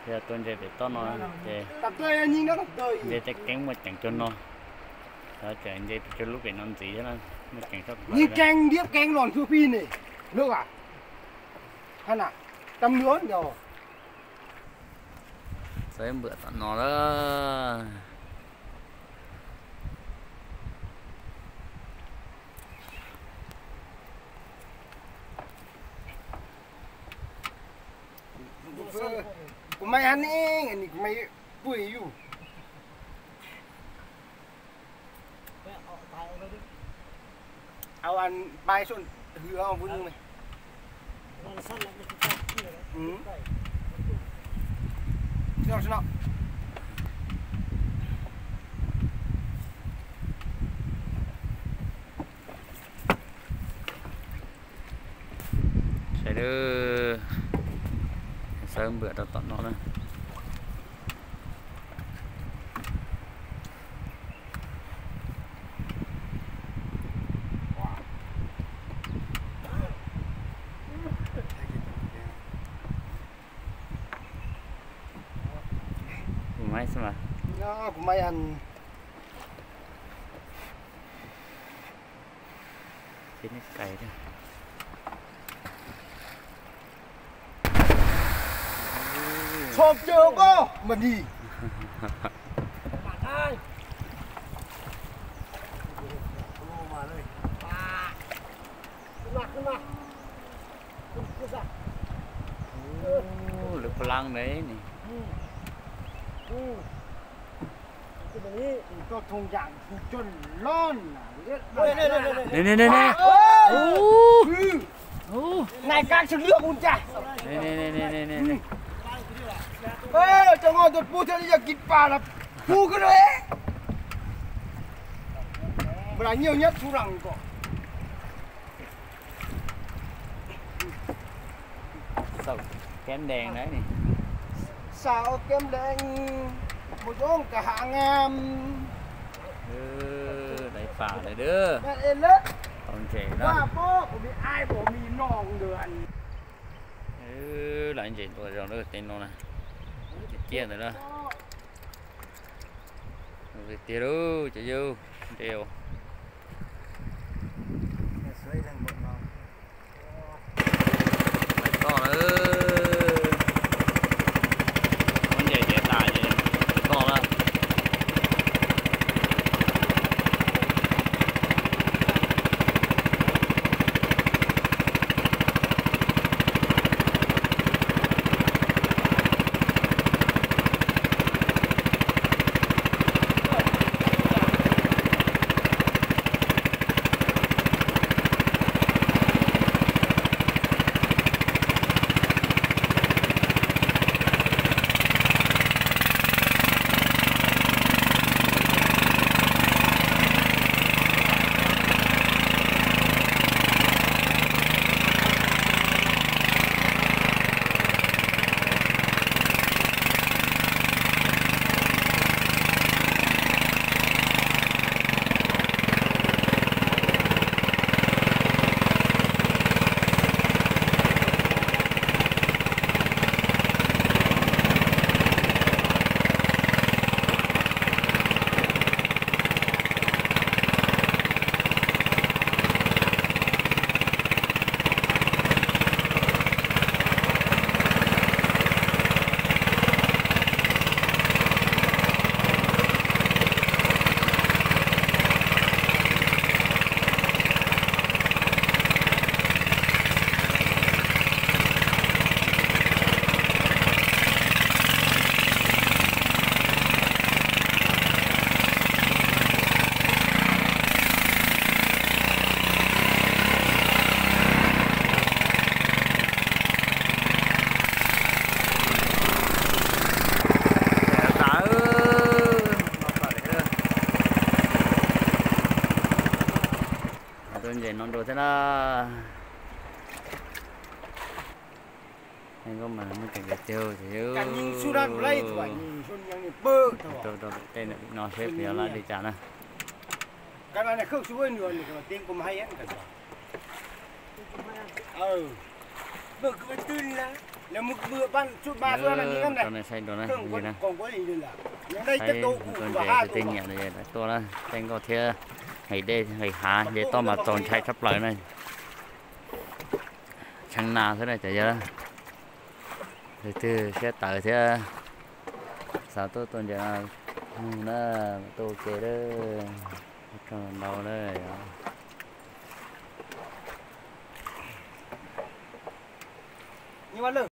Yog tua ntses pem toj no ces nce tej keeb muaj ceem cuag no, tseem nce pes tsawg lub pem no ntxiv thiab na, muaj ceem tshaj plaws. Nce keeb ntiab keeb los ntshe pib ne, lub a, ha na, tam nws os. Txawb npam tom no lawm. Kuv mas yog ne, kuv mas pw yus. Au ăn pai sôn hư ao vươn này. Saib, txawb npam rau tom no na. Kuv mas, kuv mas ăn. Txhob caw koj mas ni. Lawv plang lawm ne. Nais kab tsis lwj kuv cas. Cov noj tus pub thiab li yog kis pas los pub kawg li. Nplas nyiaj nyab txhub lees kom. Sau kem đen đấy. Sau kem đen, một dống cả hãng em. Dai pam lawm dab. Tau ntses na. Lawv ntses tuaj zoo lawm tej no na. Tiag tiag ntawd na. Tiag tiag lauj cov yawg, ntses. Toj na. Muab ntses tiav tas ces toj na. Tus ntses no dua thiab na. Koj mas muaj ceem tiag tiag. Rau tej no seb puas yog lab li cas na. Ka na khwb su ua nws, nws ka los tias kuv mas hais. Bơ kuv twb la. Rau nej saib dua na, saib tus ntses kwv tij nyiam no tuaj na, tej nkoj thiab nqis dej nqis hav ces toj mas txaus ntshai tshaj plaws na. Tshee nas xwb na cov yawg. Leej twg siab tawv thiab xav tuaj tua ntses no nug na, tuaj ua ke lawm. Ntau lawm.